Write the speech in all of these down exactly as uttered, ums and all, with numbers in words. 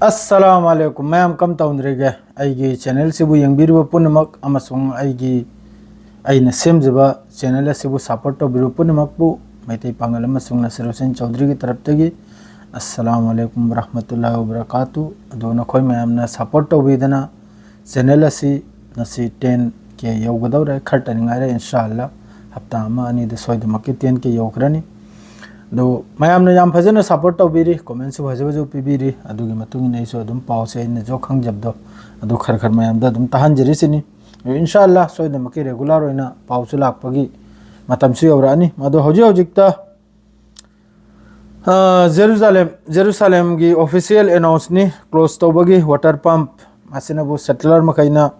ꯑꯁꯂꯥꯃꯨ ꯑꯂꯥꯏꯀꯨꯝ꯫ ꯃꯌꯥꯝ ꯀꯝ ꯇꯧꯗ꯭ꯔꯤꯒꯦ? ꯑꯩꯒꯤ ꯆꯦꯅꯦꯜꯁꯤꯕꯨ ꯌꯦꯡꯕꯤꯔꯤꯕ ꯄꯨꯝꯅꯃꯛ ꯑꯃꯁꯨꯡ ꯑꯩꯒꯤ, ꯑꯩꯅ ꯁꯦꯝꯖꯕ ꯆꯦꯅꯦꯜ ꯑꯁꯤꯕꯨ ꯁꯄꯣꯔꯠ ꯇꯧꯕꯤꯔꯤꯕ ꯄꯨꯝꯅꯃꯛꯄꯨ ꯃꯩꯇꯩ ꯄꯥꯉꯜ ꯑꯃꯁꯨꯡ ꯅꯁꯤꯔ ꯍꯨꯁꯦꯟ ꯆꯧꯗ꯭ꯔꯤꯒꯤ ꯇꯔꯞꯇꯒꯤ ꯑꯁꯂꯥꯃꯨ ꯑꯂꯥꯏꯀꯨꯝ ꯋꯔꯍꯃꯇꯨꯜꯂꯥꯍꯤ ꯋꯕꯔꯀꯥꯇꯨ꯫ ꯑꯗꯣ ꯅꯈꯣꯏ ꯃꯌꯥꯝꯅ ꯁꯄꯣꯔꯠ ꯇꯧꯕꯤꯗꯅ ꯆꯦꯅꯦꯜ ꯑꯁꯤ ꯉꯁꯤ ꯇꯦꯟ ꯀꯦ ꯌꯧꯒꯗꯧꯔꯦ꯫ ꯈꯔꯇꯅꯤ ꯉꯥꯏꯔꯦ, ꯏꯟꯁꯥ ꯑꯜꯂꯥ ꯍꯞꯇꯥ ꯑꯃ ꯑꯅꯤꯗ ꯁꯣꯏꯗꯃꯛꯀꯤ ꯇꯦꯟ ꯀꯦ ꯌꯧꯈ꯭ꯔꯅꯤ꯫ ꯑꯗꯣ ꯃꯌꯥꯝꯅ ꯌꯥꯝ ꯐꯖꯅ ꯁꯄꯣꯔꯠ ꯇꯧꯕꯤꯔꯤ, ꯀꯣꯃꯦꯟꯁꯨ ꯐꯖ ꯐꯖꯕ ꯄꯤꯕꯤꯔꯤ꯫ ꯑꯗꯨꯒꯤ ꯃꯇꯨꯡ ꯏꯟꯅ ꯑꯩꯁꯨ ꯑꯗꯨꯝ ꯄꯥꯎꯁꯦ ꯑꯩꯅꯁꯨ ꯈꯪꯖꯕꯗꯣ ꯑꯗꯨ ꯈꯔ ꯈꯔ ꯃꯌꯥꯝꯗ ꯑꯗꯨꯝ ꯇꯥꯍꯟꯖꯔꯤꯁꯤꯅꯤ꯫ ꯑꯗꯣ ꯏꯟꯁꯥ ꯑꯜꯂꯥ ꯁꯣꯏꯗꯅꯃꯛꯀꯤ ꯔꯦꯒꯨꯂꯔ ꯑꯣꯏꯅ ꯄꯥꯎꯁꯨ ꯂꯥꯛꯄꯒꯤ ꯃꯇꯝꯁꯨ ꯌꯧꯔꯛꯑꯅꯤ꯫ ꯑꯗꯣ ꯍꯧꯖꯤꯛ ꯍꯧꯖꯤꯛꯇ ꯑ, ꯖꯦꯔꯨꯖꯥꯂꯦꯝ, ꯖꯦꯔꯨꯁꯥꯂꯦꯝꯒꯤ ꯑꯣꯐꯤꯁꯤꯌꯦꯜ ꯑꯦꯅꯥꯎꯟꯁꯅꯤ, ꯀ꯭ꯂꯣꯖ ꯇꯧꯕꯒꯤ ꯋꯥꯇꯔ ꯄꯝꯞ ꯑꯁꯤꯅꯕꯨ ꯁꯦꯇꯂꯔ ꯃꯈꯩꯅ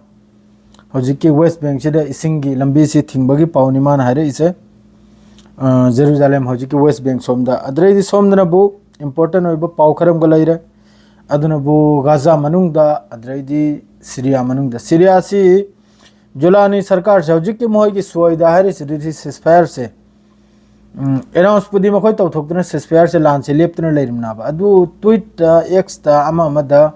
ꯍꯧꯖꯤꯛꯀꯤ ꯋꯦꯁ ꯕꯦꯡꯁꯤꯗ ꯏꯁꯤꯡꯒꯤ ꯂꯝꯕꯤꯁꯤ ꯊꯤꯡꯕꯒꯤ ꯄꯥꯎꯅꯤ ꯃꯥꯅ ꯍꯥꯏꯔꯛꯏꯁꯦ꯫ ꯑ, ꯖꯦꯔꯨꯖꯥꯂꯦꯝ ꯍꯧꯖꯤꯛꯀꯤ ꯋꯦꯁ ꯕꯦꯡ ꯁꯣꯝꯗ꯫ ꯑꯗꯨꯗꯩꯗꯤ ꯁꯣꯝꯗꯅꯕꯨ ꯏꯝꯄꯣꯔꯇꯦꯟ ꯑꯣꯏꯕ ꯄꯥꯎ ꯈꯔ ꯑꯃꯒ ꯂꯩꯔꯦ꯫ ꯑꯗꯨꯅꯕꯨ ꯒꯥꯖꯥ ꯃꯅꯨꯡꯗ, ꯑꯗꯨꯗꯩꯗꯤ ꯁꯤꯔꯤꯌꯥ ꯃꯅꯨꯡꯗ꯫ ꯁꯤꯔꯤꯌꯥꯁꯤ ꯖꯨꯂꯥꯅꯤ ꯁꯔꯀꯥꯔꯁꯦ ꯍꯧꯖꯤꯛꯀꯤ ꯃꯈꯣꯏꯒꯤ ꯁꯣꯏꯗ ꯍꯥꯏꯔꯤꯁꯤꯗꯤ ceasefire ꯁꯦ ꯎꯝ, ꯑꯦꯅꯥꯎꯟꯁꯄꯨꯗꯤ ꯃꯈꯣꯏ ꯇꯧꯊꯣꯛꯇꯨꯅ ceasefire ꯁꯦ ꯂꯥꯟꯁꯦ ꯂꯦꯞꯇꯨꯅ ꯂꯩꯔꯝꯅꯕ꯫ ꯑꯗꯨ ꯇ꯭ꯋꯤꯠꯇ, ꯑꯦꯛꯁꯇ, ꯑꯃ ꯑꯃꯗ,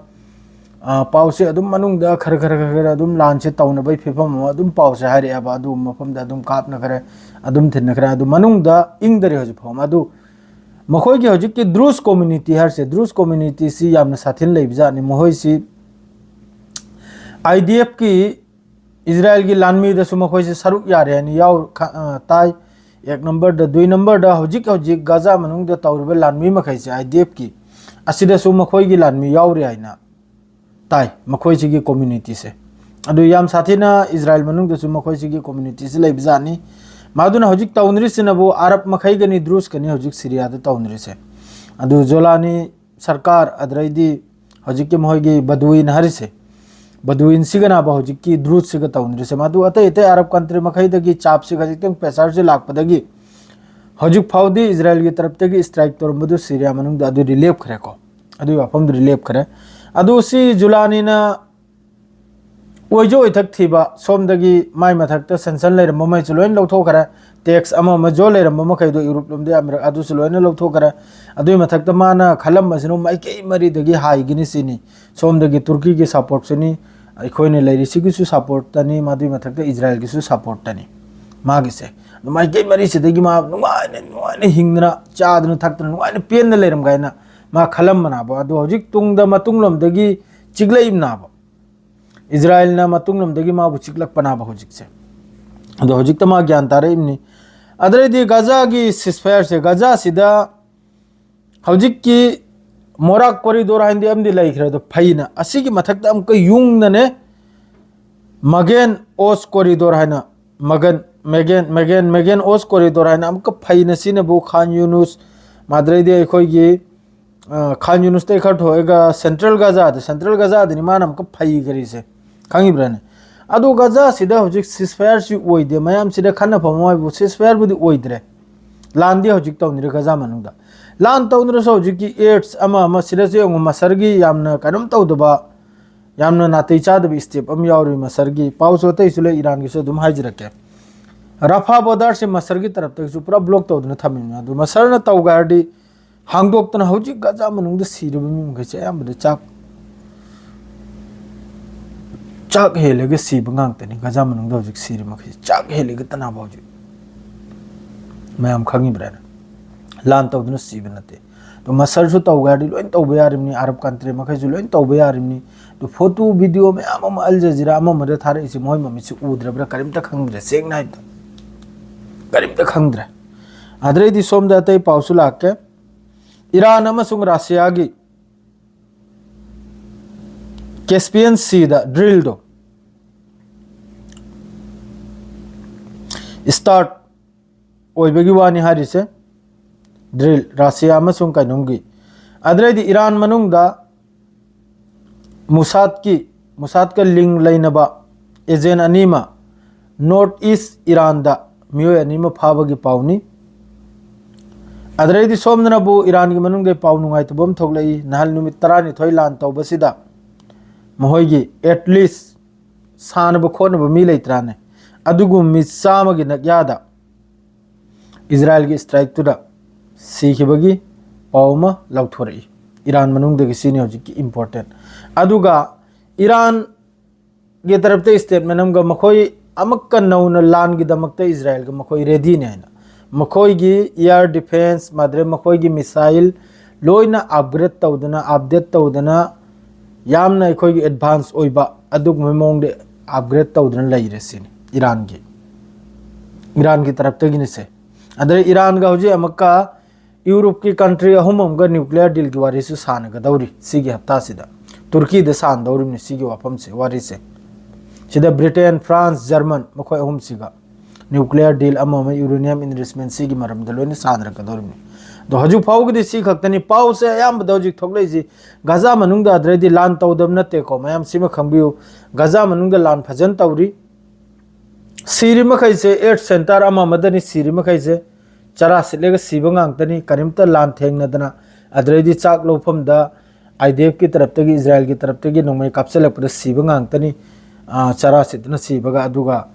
ꯑ, ꯄꯥꯎꯁꯦ ꯑꯗꯨꯝ ꯃꯅꯨꯡꯗ ꯈꯔ ꯈꯔ ꯈꯔ ꯈꯔ ꯑꯗꯨꯝ ꯂꯥꯟꯁꯦ ꯇꯧꯅꯕꯒꯤ ꯐꯤꯕꯝ ꯑꯃ ꯑꯗꯨꯝ ꯄꯥꯎꯁꯦ ꯍꯥꯏꯔꯛꯑꯦꯕ꯫ ꯑꯗꯨ ꯃꯐꯝꯗ ꯑꯗꯨꯝ ꯀꯥꯞꯅꯈ꯭ꯔꯦ, ꯑꯗꯨꯝ ꯊꯤꯟꯅꯈ꯭ꯔꯦ꯫ ꯑꯗꯨ ꯃꯅꯨꯡꯗ ꯏꯪꯗꯔꯤ ꯍꯧꯖꯤꯛ ꯐꯥꯎ꯫ ꯑꯗꯨ ꯃꯈꯣꯏꯒꯤ ꯍꯧꯖꯤꯛꯀꯤ ꯗ꯭ꯔꯨꯁ ꯀꯝꯃ꯭ꯌꯨꯅꯤꯇꯤ ꯍꯥꯏꯔꯤꯁꯦ, ꯗ꯭ꯔꯨꯁ ꯀꯝꯃ꯭ꯌꯨꯅꯤꯇꯤꯁꯤ ꯌꯥꯝꯅ ꯁꯥꯊꯤꯅ ꯂꯩꯕꯖꯥꯠꯅꯤ꯫ ꯃꯈꯣꯏꯁꯤ IDF ꯀꯤ, ꯏꯖꯔꯥꯏꯜꯒꯤ ꯂꯥꯟꯃꯤꯗꯁꯨ ꯃꯈꯣꯏꯁꯦ ꯁꯔꯨꯛ ꯌꯥꯔꯦ ꯍꯥꯏꯅ ꯌꯥꯎ-, ꯈ-, ꯑ, ꯇꯥꯏ꯫ ꯑꯦꯛ ꯅꯝꯕꯔꯗ꯫ ꯗꯨꯏ ꯅꯝꯕꯔꯗ, ꯍꯧꯖꯤꯛ ꯍꯧꯖꯤꯛ ꯒꯥꯖꯥ ꯃꯅꯨꯡꯗ ꯇꯧꯔꯤꯕ ꯂꯥꯟꯃꯤ ꯃꯈꯩꯁꯦ, IDF ꯀꯤ, ꯑꯁꯤꯗꯁꯨ ꯃꯈꯣꯏꯒꯤ ꯂꯥꯟꯃꯤ ꯌꯥꯎꯔꯤ ꯍꯥꯏꯅ ꯇꯥꯏ, ꯃꯈꯣꯏꯁꯤꯒꯤ ꯀꯝꯃ꯭ꯌꯨꯅꯤꯇꯤꯁꯦ꯫ ꯑꯗꯨ ꯌꯥꯝ ꯁꯥꯊꯤꯅ ꯏꯖꯔꯥꯏꯜ ꯃꯅꯨꯡꯗꯁꯨ ꯃꯈꯣꯏꯁꯤꯒꯤ ꯀꯝꯃ꯭ꯌꯨꯅꯤꯇꯤꯁꯤ ꯂꯩꯕꯖꯥꯠꯅꯤ꯫ ꯃꯗꯨꯅ ꯍꯧꯖꯤꯛ ꯇꯧꯅꯔꯤꯁꯤꯅꯕꯨ ꯑꯔꯕ ꯃꯈꯩꯒꯅꯤ, ꯗ꯭ꯔꯨꯁꯀꯅꯤ ꯍꯧꯖꯤꯛ ꯁꯤꯔꯤꯌꯥꯗ ꯇꯧꯅꯔꯤꯁꯦ꯫ ꯑꯗꯨ ꯖꯣꯂꯥꯅꯤ ꯁꯔꯀꯥꯔ, ꯑꯗꯨꯗꯩꯗꯤ ꯍꯧꯖꯤꯛꯀꯤ ꯃꯈꯣꯏꯒꯤ ꯕꯗꯨꯏꯟ ꯍꯥꯏꯔꯤꯁꯦ, ꯕꯗꯨꯏꯟꯁꯤꯒꯅꯕ ꯍꯧꯖꯤꯛꯀꯤ ꯗ꯭ꯔꯨꯠꯁꯤꯒ ꯇꯧꯅꯔꯤꯁꯦ꯫ ꯃꯗꯨ ꯑꯇꯩ ꯑꯇꯩ ꯑꯔꯕ ꯀꯟꯇ꯭ꯔꯤ ꯃꯈꯩꯗꯒꯤ ꯆꯥꯞꯁꯤ ꯈꯖꯤꯛꯇꯪ ꯄ꯭ꯔꯦꯁꯔꯁꯤ ꯂꯥꯛꯄꯗꯒꯤ ꯍꯧꯖꯤꯛ ꯐꯥꯎꯗꯤ ꯏꯖꯔꯥꯏꯜꯒꯤ ꯇꯔꯞꯇꯒꯤ ꯁ꯭ꯇ꯭ꯔꯥꯏꯛ ꯇꯧꯔꯝꯕꯗꯨ ꯁꯤꯔꯤꯌꯥ ꯃꯅꯨꯡꯗ ꯑꯗꯨꯗꯤ ꯂꯦꯞꯈ꯭ꯔꯦꯀꯣ꯫ ꯑꯗꯨꯒꯤ ꯋꯥꯐꯝꯗꯨꯗꯤ ꯂꯦꯞꯈ꯭ꯔꯦ꯫ ꯑꯗꯨ ꯁꯤ ꯖꯨꯂꯥꯅꯤꯅ ꯑꯣꯏꯖ ꯑꯣꯏꯊꯛ ꯊꯤꯕ, ꯁꯣꯝꯗꯒꯤ ꯃꯥꯏ ꯃꯊꯛꯇ ꯁꯦꯟꯁꯟ ꯂꯩꯔꯝꯕ ꯃꯩꯁꯨ ꯂꯣꯏꯅ ꯂꯧꯊꯣꯛꯈ꯭ꯔꯦ꯫ ꯇꯦꯛꯁ ꯑꯃ ꯑꯃ ꯖꯣ ꯂꯩꯔꯝꯕ ꯃꯈꯩꯗꯣ, ꯌꯨꯔꯣꯞ ꯂꯣꯝꯗꯒꯤ ꯑꯃꯦꯔꯤꯀꯥ, ꯑꯗꯨꯁꯨ ꯂꯣꯏꯅ ꯂꯧꯊꯣꯛꯈ꯭ꯔꯦ꯫ ꯑꯗꯨꯒꯤ ꯃꯊꯛꯇ ꯃꯥꯅ ꯈꯜꯂꯝꯕꯁꯤꯅ ꯃꯥꯏꯀꯩ ꯃꯔꯤꯗꯒꯤ ꯍꯥꯏꯒꯅꯤ ꯁꯤꯅꯤ꯫ ꯁꯣꯝꯗꯒꯤ ꯇꯨꯔꯀꯤꯒꯤ ꯁꯞꯄꯣꯔꯠꯁꯨꯅꯤ, ꯑꯩꯈꯣꯏꯅ ꯂꯩꯔꯤꯁꯤꯒꯤꯁꯨ ꯁꯞꯄꯣꯔꯠꯇꯅꯤ, ꯃꯗꯨꯒꯤ ꯃꯊꯛꯇ ꯏꯖꯔꯥꯏꯜꯒꯤꯁꯨ ꯁꯞꯄꯣꯔꯠꯇꯅꯤ ꯃꯥꯒꯤꯁꯦ꯫ ꯑꯗꯨ ꯃꯥꯏꯀꯩ ꯃꯔꯤꯁꯤꯗꯒꯤ ꯃꯥ ꯅꯨꯡꯉꯥꯏꯅ, ꯅꯨꯡꯉꯥꯏꯅ ꯍꯤꯡꯗꯅ, ꯆꯥꯗꯅ, ꯊꯛꯇꯅ, ꯅꯨꯡꯉꯥꯏꯅ, ꯄꯦꯟꯅ ꯂꯩꯔꯝꯒꯥꯏꯅ ꯃꯥ ꯈꯜꯂꯝꯕꯅꯦꯕ꯫ ꯑꯗꯣ ꯍꯧꯖꯤꯛ ꯇꯨꯡꯗ, ꯃꯇꯨꯡꯂꯣꯝꯗꯒꯤ ꯆꯤꯛꯂꯛꯏꯕꯅꯦꯕ꯫ ꯏꯖꯔꯥꯏꯜꯅ ꯃꯇꯨꯡꯂꯣꯝꯗꯒꯤ ꯃꯥꯕꯨ ꯆꯤꯛꯂꯛꯄꯅꯦꯕ ꯍꯧꯖꯤꯛꯁꯦ꯫ ꯑꯗꯣ ꯍꯧꯖꯤꯛꯇ ꯃꯥ ꯒ꯭ꯌꯥꯟ ꯇꯥꯔꯛꯏꯕꯅꯤ꯫ ꯑꯗꯨꯗꯩꯗꯤ ꯒꯖꯥꯒꯤ ceasefire-ꯁꯦ, ꯒꯖꯥꯁꯤꯗ ꯍꯧꯖꯤꯛꯀꯤ ꯃꯣꯔꯥꯛ corridor ꯍꯥꯏꯅꯗꯤ ꯑꯃꯗꯤ ꯂꯩꯈ꯭ꯔꯦ, ꯑꯗꯣ ꯐꯩꯅ ꯑꯁꯤꯒꯤ ꯃꯊꯛꯇ ꯑꯃꯨꯛꯀ ꯌꯨꯡꯅꯅꯦ ꯃꯒꯦꯟ ꯑꯣꯁ corridor ꯍꯥꯏꯅ, ꯃꯒꯟ, ꯃꯦꯒꯦꯟ, ꯃꯦꯒꯦꯟ, ꯃꯦꯒꯦꯟ ꯑꯣꯁ corridor ꯍꯥꯏꯅ ꯑꯃꯨꯛꯀ ꯐꯩꯅ ꯁꯤꯅꯕꯨ ꯈꯥꯟ ꯌꯨꯅꯨꯁ, ꯃꯥꯗ꯭ꯔꯩꯗꯤ ꯑꯩꯈꯣꯏꯒꯤ, ꯑ, ꯈꯥꯟ ꯌꯨꯅꯨꯁꯇꯩ ꯈꯔ ꯊꯣꯛꯑꯒ central ꯒꯖꯥꯗ, central ꯒꯖꯥꯗꯅꯤ ꯃꯥꯅ ꯑꯃꯨꯛꯀ ꯐꯩꯈ꯭ꯔꯤꯁꯦ꯫ ꯈꯪꯉꯤꯕ꯭ꯔꯥꯅꯦ? ꯑꯗꯣ ꯒꯖꯥꯁꯤꯗ ꯍꯧꯖꯤꯛ ceasefire-ꯁꯤ ꯑꯣꯏꯗꯦ꯫ ꯃꯌꯥꯝꯁꯤꯗ ꯈꯟꯅꯐꯝ ꯍꯥꯏꯕꯨ ceasefire-ꯕꯨꯗꯤ ꯑꯣꯏꯗ꯭ꯔꯦ꯫ ꯂꯥꯟꯗꯤ ꯍꯧꯖꯤꯛ ꯇꯧꯅꯔꯤ ꯒꯖꯥ ꯃꯅꯨꯡꯗ꯫ ꯂꯥꯟ ꯇꯧꯅꯔꯁꯨ ꯍꯧꯖꯤꯛꯀꯤ aids ꯑꯃ ꯑꯃ ꯁꯤꯗꯁꯨ ꯌꯦꯡꯉꯨ, ꯃꯁꯔꯒꯤ ꯌꯥꯝꯅ ꯀꯩꯅꯣꯝ ꯇꯧꯗꯕ, ꯌꯥꯝꯅ ꯅꯥꯇꯩ ꯆꯥꯗꯕ step ꯑꯃ ꯌꯥꯎꯔꯤ ꯃꯁꯔꯒꯤ꯫ ꯄꯥꯎꯁꯨ ꯑꯇꯩꯁꯨ ꯂꯩ, ꯏꯔꯥꯟꯒꯤꯁꯨ ꯑꯗꯨꯝ ꯍꯥꯏꯖꯔꯛꯀꯦ꯫ ꯔꯐꯥ border-ꯁꯦ ꯃꯁꯔꯒꯤ ꯇꯔꯞꯇꯒꯤꯁꯨ ꯄꯨꯔꯥ block ꯇꯧꯗꯅ ꯊꯝꯃꯤꯕꯅꯤ꯫ ꯑꯗꯨ ꯃꯁꯔꯅ ꯇꯧꯒꯦ ꯍꯥꯏꯔꯗꯤ ꯍꯥꯡꯗꯣꯛꯇꯅ, ꯍꯧꯖꯤꯛ ꯒꯖꯥ ꯃꯅꯨꯡꯗ ꯁꯤꯔꯤꯕ ꯃꯤ ꯃꯈꯩꯁꯦ ꯑꯌꯥꯝꯕꯗ ꯆꯥꯛ, ꯆꯥꯛ ꯍꯦꯜꯂꯒ ꯁꯤꯕ ꯉꯥꯛꯇꯅꯤ꯫ ꯒꯖꯥ ꯃꯅꯨꯡꯗ ꯍꯧꯖꯤꯛ ꯁꯤꯔꯤ ꯃꯈꯩꯁꯦ ꯆꯥꯛ ꯍꯦꯜꯂꯒ ꯇꯅꯥꯕ ꯍꯧꯖꯤꯛ꯫ ꯃꯌꯥꯝ ꯈꯪꯉꯤꯕ꯭ꯔꯥꯅ? ꯂꯥꯟ ꯇꯧꯗꯨꯅ ꯁꯤꯕ ꯅꯠꯇꯦ꯫ ꯑꯗꯣ ꯃꯁꯔꯁꯨ ꯇꯧꯒꯦ ꯍꯥꯏꯔꯗꯤ ꯂꯣꯏꯅ ꯇꯧꯕ ꯌꯥꯔꯤꯕꯅꯤ, ꯑꯔꯕ country ꯃꯈꯩꯁꯨ ꯂꯣꯏꯅ ꯇꯧꯕ ꯌꯥꯔꯤꯕꯅꯤ꯫ ꯑꯗꯣ photo video ꯃꯌꯥꯝ ꯑꯃ ꯑꯜ ꯖꯖꯤꯔꯥ ꯑꯃ ꯑꯃꯗ ꯊꯥꯔꯛꯏꯁꯦ ꯃꯣꯏ ꯃꯃꯤꯠꯁꯦ ꯎꯗ꯭ꯔꯕ꯭ꯔꯥ? ꯀꯔꯤꯝꯇ ꯈꯪꯗ꯭ꯔꯦ, ꯁꯦꯡꯅ ꯍꯥꯏꯕꯗ ꯀꯔꯤꯝꯇ ꯈꯪꯗ꯭ꯔꯦ꯫ ꯑꯗꯨꯗꯩꯗꯤ ꯁꯣꯝꯗ ꯑꯇꯩ ꯄꯥꯎꯁꯨ ꯂꯥꯛꯀꯦ꯫ ꯏꯔꯥꯟ ꯑꯃꯁꯨꯡ ꯔꯁꯤꯌꯥꯒꯤ Caspian Sea-ꯗ drill-ꯗꯣ start ꯑꯣꯏꯕꯒꯤ ꯋꯥꯅꯤ ꯍꯥꯏꯔꯤꯁꯦ꯫ Drill, ꯔꯁꯤꯌꯥ ꯑꯃꯁꯨꯡ ꯀꯩꯅꯣꯝꯒꯤ꯫ ꯑꯗꯨꯗꯩꯗꯤ ꯏꯔꯥꯟ ꯃꯅꯨꯡꯗ ꯃꯨꯁꯥꯗꯀꯤ, ꯃꯨꯁꯥꯗꯀ link ꯂꯩꯅꯕ agent ꯑꯅꯤꯃ North East ꯏꯔꯥꯟꯗ ꯃꯤꯑꯣꯏ ꯑꯅꯤꯃ ꯐꯥꯕꯒꯤ ꯄꯥꯎꯅꯤ꯫ ꯑꯗꯨꯗꯩꯗꯤ ꯁꯣꯝꯗꯅꯕꯨ ꯏꯔꯥꯟꯒꯤ ꯃꯅꯨꯡꯗ ꯄꯥꯎ ꯅꯨꯡꯉꯥꯏꯇꯕ ꯑꯃ ꯊꯣꯛꯂꯛꯏ꯫ ꯅꯍꯥꯟ ꯅꯨꯃꯤꯠ ꯇꯔꯥꯅꯤꯊꯣꯏ ꯂꯥꯟ ꯇꯧꯕꯁꯤꯗ ꯃꯈꯣꯏꯒꯤ at least ꯁꯥꯟꯅꯕ ꯈꯣꯠꯅꯕ ꯃꯤ ꯂꯩꯇ꯭ꯔꯥꯅꯦ? ꯑꯗꯨꯒꯨꯝꯕ ꯃꯤ ꯆꯥꯝꯃꯒꯤ ꯅꯛꯌꯥꯗ ꯏꯖꯔꯥꯏꯜꯒꯤ ꯁ꯭ꯇ꯭ꯔꯥꯏꯛꯇꯨꯗ ꯁꯤꯈꯤꯕꯒꯤ ꯄꯥꯎ ꯑꯃ ꯂꯥꯎꯊꯣꯔꯛꯏ꯫ ꯏꯔꯥꯟ ꯃꯅꯨꯡꯗꯒꯤ ꯁꯤꯅꯤ ꯍꯧꯖꯤꯛꯀꯤ ꯏꯝꯄꯣꯔꯇꯦꯟ꯫ ꯑꯗꯨꯒ ꯏꯔꯥꯟꯒꯤ ꯇꯔꯞꯇ ꯁ꯭ꯇꯦꯠꯃꯦꯟ ꯑꯃꯒ, ꯃꯈꯣꯏ ꯑꯃꯨꯛꯀ ꯅꯧꯅ ꯂꯥꯟꯒꯤꯗꯃꯛꯇ ꯏꯖꯔꯥꯏꯜꯒ ꯃꯈꯣꯏ ꯔꯦꯗꯤꯅꯤ ꯍꯥꯏꯅ, ꯃꯈꯣꯏꯒꯤ ꯏꯌꯥꯔ ꯗꯤꯐꯦꯟꯁ, ꯃꯥꯗ꯭ꯔꯦ ꯃꯈꯣꯏꯒꯤ ꯃꯤꯁꯥꯏꯜ ꯂꯣꯏꯅ ꯑꯞꯒ꯭ꯔꯦꯗ ꯇꯧꯗꯅ, ꯑꯞꯗꯦꯠ ꯇꯧꯗꯅ, ꯌꯥꯝꯅ ꯑꯩꯈꯣꯏꯒꯤ ꯑꯦꯗꯚꯥꯟꯁ ꯑꯣꯏꯕ ꯑꯗꯨꯒꯨꯝꯕ ꯃꯑꯣꯡꯗ ꯑꯞꯒ꯭ꯔꯦꯗ ꯇꯧꯗꯅ ꯂꯩꯔꯦ ꯁꯤꯅꯤ ꯏꯔꯥꯟꯒꯤ, ꯏꯔꯥꯟꯒꯤ ꯇꯔꯞꯇꯒꯤꯅꯤꯁꯦ꯫ ꯑꯗꯩ ꯏꯔꯥꯟꯒ ꯍꯧꯖꯤꯛ ꯑꯃꯨꯛꯀ ꯌꯨꯔꯣꯞꯀꯤ ꯀꯟꯇ꯭ꯔꯤ ꯑꯍꯨꯝ ꯑꯃꯒ ꯅ꯭ꯌꯨꯀ꯭ꯂꯤꯌꯔ ꯗꯤꯜꯒꯤ ꯋꯥꯔꯤꯁꯨ ꯁꯥꯟꯅꯒꯗꯧꯔꯤ ꯁꯤꯒꯤ ꯍꯞꯇꯥꯁꯤꯗ꯫ ꯇꯨꯔꯀꯤꯗ ꯁꯥꯟꯅꯗꯧꯔꯤꯕꯅꯤ ꯁꯤꯒꯤ ꯋꯥꯐꯝꯁꯦ, ꯋꯥꯔꯤꯁꯦ꯫ ꯁꯤꯗ ꯕ꯭ꯔꯤꯇꯦꯟ, ꯐ꯭ꯔꯥꯟꯁ, ꯖꯔꯃꯟ, ꯃꯈꯣꯏ ꯑꯍꯨꯝꯁꯤꯒ ꯅ꯭ꯌꯨꯀ꯭ꯂꯤꯌꯔ ꯗꯤꯜ ꯑꯃ ꯑꯃ, ꯌꯨꯔꯦꯅꯤꯌꯝ ꯏꯟꯔꯤꯆꯃꯦꯟ, ꯁꯤꯒꯤ ꯃꯔꯝꯗ ꯂꯣꯏꯅ ꯁꯥꯟꯅꯔꯛꯀꯗꯧꯔꯤꯕꯅꯤ꯫ ꯑꯗꯣ ꯍꯧꯖꯤꯛ ꯐꯥꯎꯕꯒꯤꯗꯤ ꯁꯤ ꯈꯛꯇꯅꯤ꯫ ꯄꯥꯎꯁꯦ ꯑꯌꯥꯝꯕꯗ ꯍꯧꯖꯤꯛ ꯊꯣꯛꯂꯛꯏꯁꯤ ꯒꯥꯖꯥ ꯃꯅꯨꯡꯗ, ꯑꯗꯨꯗꯩꯗꯤ ꯂꯥꯟ ꯇꯧꯗꯕ ꯅꯠꯇꯦꯀꯣ, ꯃꯌꯥꯝ ꯁꯤꯃ ꯈꯪꯕꯤꯌꯨ꯫ ꯒꯥꯖꯥ ꯃꯅꯨꯡꯗ ꯂꯥꯟ ꯐꯖꯅ ꯇꯧꯔꯤ꯫ ꯁꯤꯔꯤ ꯃꯈꯩꯁꯦ ꯑꯦꯠ ꯁꯦꯟꯇꯔ ꯑꯃ ꯑꯃꯗꯅꯤ ꯁꯤꯔꯤ ꯃꯈꯩꯁꯦ꯫ ꯆꯔꯥ ꯁꯤꯠꯂꯒ ꯁꯤꯕ ꯉꯥꯛꯇꯅꯤ, ꯀꯔꯤꯝꯇ ꯂꯥꯟ ꯊꯦꯡꯅꯗꯅ, ꯑꯗꯨꯗꯩꯗꯤ ꯆꯥꯛ ꯂꯧꯐꯝꯗ ꯑꯥꯏ ꯗꯤ ꯑꯦꯐꯀꯤ ꯇꯔꯞꯇꯒꯤ, ꯏꯖꯔꯥꯏꯜꯒꯤ ꯇꯔꯞꯇꯒꯤ ꯅꯣꯡꯃꯩ ꯀꯥꯞꯁꯤꯜꯂꯛꯄꯗ ꯁꯤꯕ ꯉꯥꯛꯇꯅꯤ, ꯑꯥ, ꯆꯔꯥ ꯁꯤꯠꯇꯅ ꯁꯤꯕꯒ꯫ ꯑꯗꯨꯒ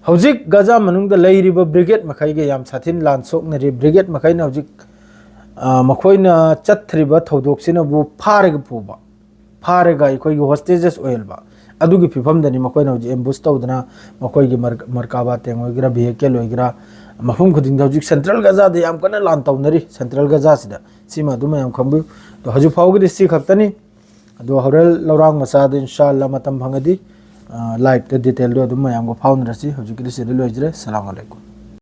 ꯍꯧꯖꯤꯛ ꯒꯥꯖꯥ ꯃꯅꯨꯡꯗ ꯂꯩꯔꯤꯕ ꯕ꯭ꯔꯤꯒꯦꯗ ꯃꯈꯩꯒ ꯌꯥꯝ ꯁꯥꯊꯤꯅ ꯂꯥꯟ ꯁꯣꯛꯅꯔꯤ꯫ ꯕ꯭ꯔꯤꯒꯦꯗ ꯃꯈꯩꯅ ꯍꯧꯖꯤꯛ, ꯑꯥ, ꯃꯈꯣꯏꯅ ꯆꯠꯊ꯭ꯔꯤꯕ ꯊꯧꯗꯣꯛꯁꯤꯅꯕꯨ ꯐꯥꯔꯒ ꯄꯨꯕ, ꯐꯥꯔꯒ ꯑꯩꯈꯣꯏꯒꯤ ꯍꯣꯁꯇꯦꯖꯦꯁ ꯑꯣꯏꯍꯟꯕ, ꯑꯗꯨꯒꯤ ꯐꯤꯕꯝꯗꯅꯤ ꯃꯈꯣꯏꯅ ꯍꯧꯖꯤꯛ ꯑꯦꯝꯕꯨꯁ ꯇꯧꯗꯅ, ꯃꯈꯣꯏꯒꯤ ꯃꯔ-, ꯃꯔꯀꯥꯕꯥ ꯇꯦꯡ ꯑꯣꯏꯒꯦꯔꯥ, ꯚꯤꯍꯦꯀꯦꯜ ꯑꯣꯏꯒꯦꯔꯥ, ꯃꯐꯝ ꯈꯨꯗꯤꯡꯗ ꯍꯧꯖꯤꯛ ꯁꯦꯟꯇ꯭ꯔꯦꯜ ꯒꯥꯖꯥꯗ ꯌꯥꯝ ꯀꯟꯅ ꯂꯥꯟ ꯇꯧꯅꯔꯤ꯫ ꯁꯦꯟꯇ꯭ꯔꯦꯜ ꯒꯥꯖꯥꯁꯤꯗ ꯁꯤꯃ ꯑꯗꯨꯝ ꯃꯌꯥꯝ ꯈꯪꯕꯤꯌꯨ꯫ ꯑꯗꯣ ꯍꯧꯖꯤꯛ ꯐꯥꯎꯕꯒꯤꯗꯤ ꯁꯤ ꯈꯛꯇꯅꯤ꯫ ꯑꯗꯣ ꯍꯣꯔꯦꯟ ꯂꯧꯔꯥꯡ ꯃꯆꯥꯗ ꯏꯟꯁꯥ ꯑꯜꯂꯥ ꯃꯇꯝ ꯐꯪꯉꯗꯤ, ꯑ, ꯂꯥꯏꯚꯇ ꯗꯤꯇꯦꯜꯗꯣ ꯑꯗꯨꯝ ꯃꯌꯥꯝꯒ ꯐꯥꯎꯅꯔꯁꯤ꯫ ꯍꯧꯖꯤꯛꯀꯤꯗꯤ ꯁꯤꯗ ꯂꯣꯏꯖꯔꯦ꯫ ꯁꯂꯥꯝ ꯑꯂꯩꯀꯨꯝ꯫